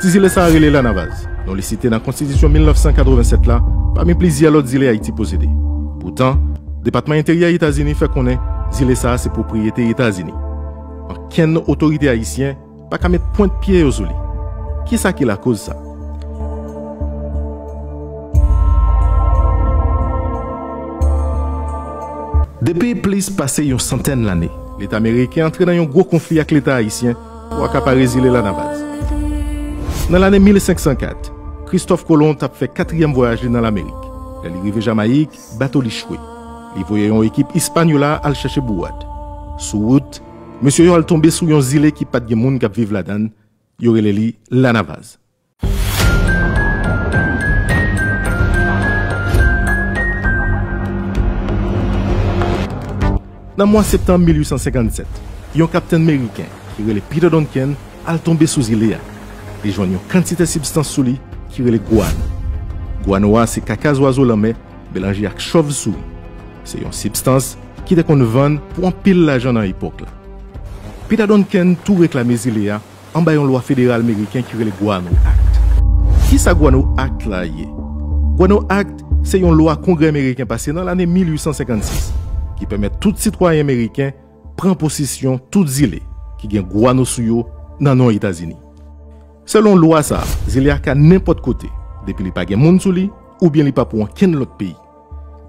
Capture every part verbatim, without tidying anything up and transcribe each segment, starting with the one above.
Ti zile sa a rele Lanavaz. Non li site nan Konstitisyon mil nèf san katrevennsèt la, pami plizyè lòt zile Ayiti posede. Poutan, Depatman Enteryè Etazini fè konnen zile sa a se pwopriyete Etazini. Ankenn otorite ayisyen pa ka met pwent pye yo sou li. Kisa ki lakoz sa? Depi plis pase yon santèn lane, Leta meriken antre nan yon gwo konfli ak Leta ayisyen pou akapare zile Lanavaz. Nan lane mil senk san kat, Kristòf Kolon t ap fè katriyèm vwayaj li nan Lamerik. Lè li rive Jamayik, bato li chwe. Li voye yon ekip Ispanyola al chèche Bouwad. Sou wout, mesye yo al tonbe sou yon zile ki pa t gen moun k ap viv ladan l. Yo rele li Lanavaz. Nan mwa septanm mil uit san senkannsèt, yon kaptenn meriken ki rele Peter Duncan al tonbe sou zile a. Li jwenn yon kantite sibstans sou li ki rele gwano. Gwano a se kaka zwazo lanmè melanje ak chòvsouri. Se yon sibstans ki te konn vann pou anpil lajan nan epòk la. Peter Duncan tou reklame zile a anba yon lwa federal meriken ki rele Guano Act. Kisa Guano Act la ye? Guano Act se yon lwa Kongrè meriken pase nan lane mil uit san senkannsis ki pèmèt tout sitwayen meriken pran posesyon tout zile ki gen gwano sou yo nan non Etazini. Selon lwa sa a, zile a ka nenpòt kote, depi li pa gen moun sou li oubyen li pa pou ankenn lòt peyi.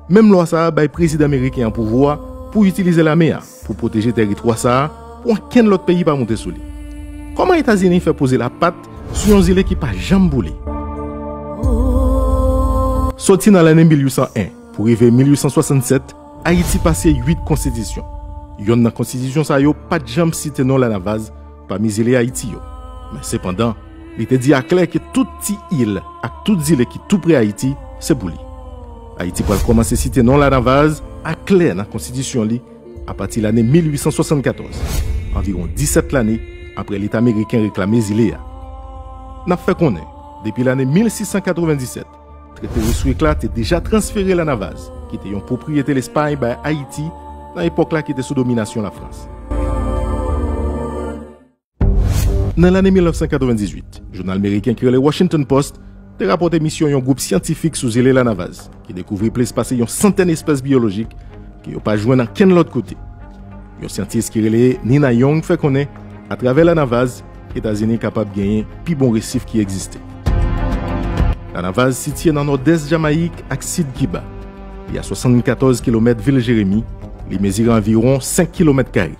Menm lwa sa a bay prezidan meriken an pouvwa pou itilize lame a pou pwoteje tèritwa sa a pou ankenn lòt peyi pa moute sou li. Kòman Etazini fè poze lapat sou yon zile ki pa janm pou li? Soti nan lane mil uit san en pou rive mil uit san swasannsèt, Ayiti pase uit konstitisyon. Yonn nan konstitisyon sa yo pa t janm site non Lanavaz pami zile Ayiti yo. Men sepandan, li te di aklè ke tout ti il ak tout zile ki tou pre Ayiti se pou li. Ayiti pral kòmanse site non Lanavaz aklè nan konstitisyon li apati lane mil uit san swasannkatòz, anviwon disèt lane apre Leta meriken reklame zile a. N ap fè konnen, depi lane mil sis san katrevenndisèt, Trete Ryswick la te deja transfere Lanavaz, ki te yon pwopriyete Lespay, bay Ayiti nan epòk la ki te sou dominasyon Lafrans. Nan lane mil nèf san katrevenndizwit, jounal meriken ki rele Washington Post te rapòte misyon yon gwoup syantifik sou zile Lanavaz, ki dekouvri plis pase yon santèn espès byolojik ke yo pa jwenn ankenn lòt kote. Yon syantis ki rele Nina Young fè konnen, atravè Lanavaz, Etazini kapab genyen pi bon resif ki egziste. Lanavaz sitiye nan nòdès Jamayik ak sid Kiba. Li a swasannkatòz kilomèt vil Jeremi, li mezire anviwon senk kilomèt kare.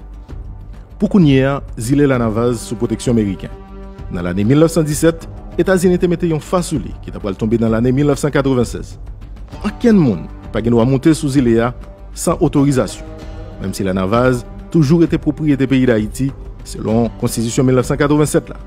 Pou kounye a, zile Lanavaz sou pwoteksyon meriken. Nan lane mil nèf san disèt, Etazini te mete yon fa sou li ki ta pral tonbe nan lane mil nèf san katrevennsèz. Ankenn moun pa gen dwa moute sou zile a san otorizasyon, menm si Lanavaz toujou rete pwopriyete peyi Dayiti, selon Konstitisyon mil nèf san katrevennsèt la.